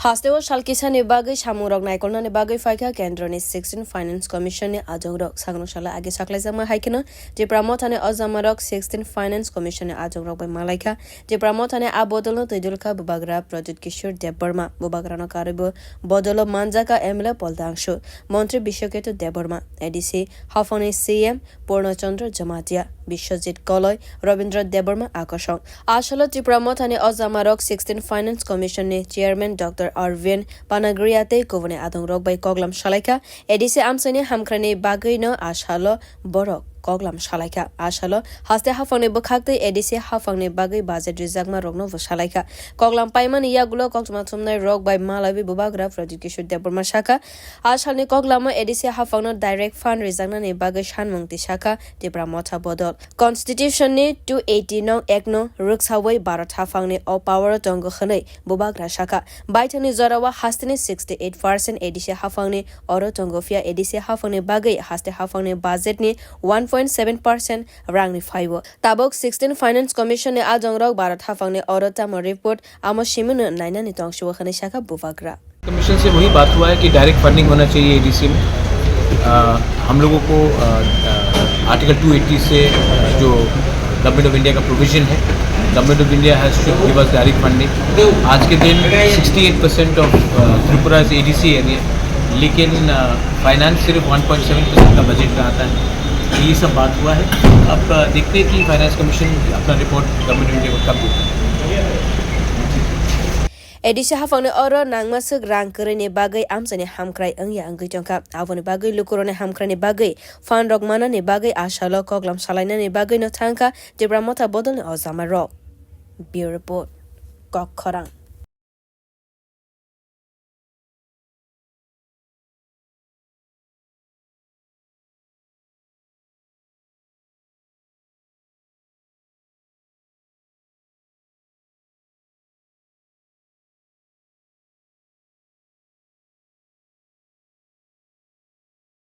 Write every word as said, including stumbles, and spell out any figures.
Hasteo sal kisani bagwi samungrok naikolnani bagwi phaikha Kendroni sixteen Finance Commission ni ajungrok. Sakno sala age saklaijakma hai kheno Tipra Mothani ojamarok sixteen Finance Commission ni ajungrok bai malaikha. Tipra Mothani a bodolno twijlkha Bubagra Pradyut Kishore Debbarma, Bubagrano karwibo bodolo manjaka M L A Paul Dangsu, Montri Biswaketu Debbarma, A D C haphangni C M Purno Chandra Jamatia, Biswajit Koloi, Rabindra Debbarma akosong. Asalo Tipra Mothani ojamarok sixteen Finance Commission ni Chairman Doctor Arvind Panagria tei kubuni adongrok bai koklam salaikha. A D C amchaini hamkrai ni bagwi no asalo borok koklam salaikha. Asalo haste haphangni bwkhak tei A D C haphangni bagwi budget rijakma rokno bo salaikha. Koklam paimani yagulo koktwma thumnai rok bai malaiwi Bubagra Pradyut Kishore Debbarma sakha, a salni koklamo A D C haphangno direct fund rijaknani bagwi sanmung tisakha Tipra Motha bodol. Constitution ni two eighty nong act no rwksawi Bharat haphangni o power o tongo hwnwi Bubagra sakha. Baithangni jorao hasteni sixty eight percent A D C haphangni oro tongo, phiya A D C haphangni bagwi haste haphangni budget ni one point seven percent rangni phaibo. Tabuk sixteen Finance Commission ni ajongrok Bharat haphangni oro tamo report amo simino nainani tongsio hwnwi sakha Bubagra. Commission से वही बात हुआ है कि direct funding होना चाहिए एडीसी में। अ, हम लोगों को, अ, अ, आर्टिकल टू एटी से, अ, जो गवर्नमेंट ऑफ इंडिया का प्रोविजन है, government of India has to give us direct funding। आज के दिन sixty eight percent of, uh, Tripura is ADC area, लेकिन, अ, फाइनेंस सिर्फ वन पॉइंट सेवन परसेंट का बजट का आता है। ये सब बात हुआ है। अब, अ, देखते हैं कि फाइनेंस कमीशन अपना रिपोर्ट गवर्नमेंट ऑफ इंडिया को कब देता है। A D C haphangni oro nangmaswk rang kwrwini bagwi amchaini hamkrai wngya wngwi tongkha. Aboni bagwi lukurokni hamkraini bagwi phanrok manani bagwi asalo koklam salainani bagwino thangkha Tipra Motha bodolni ojamarok. Bureau Report, Kokkhorang.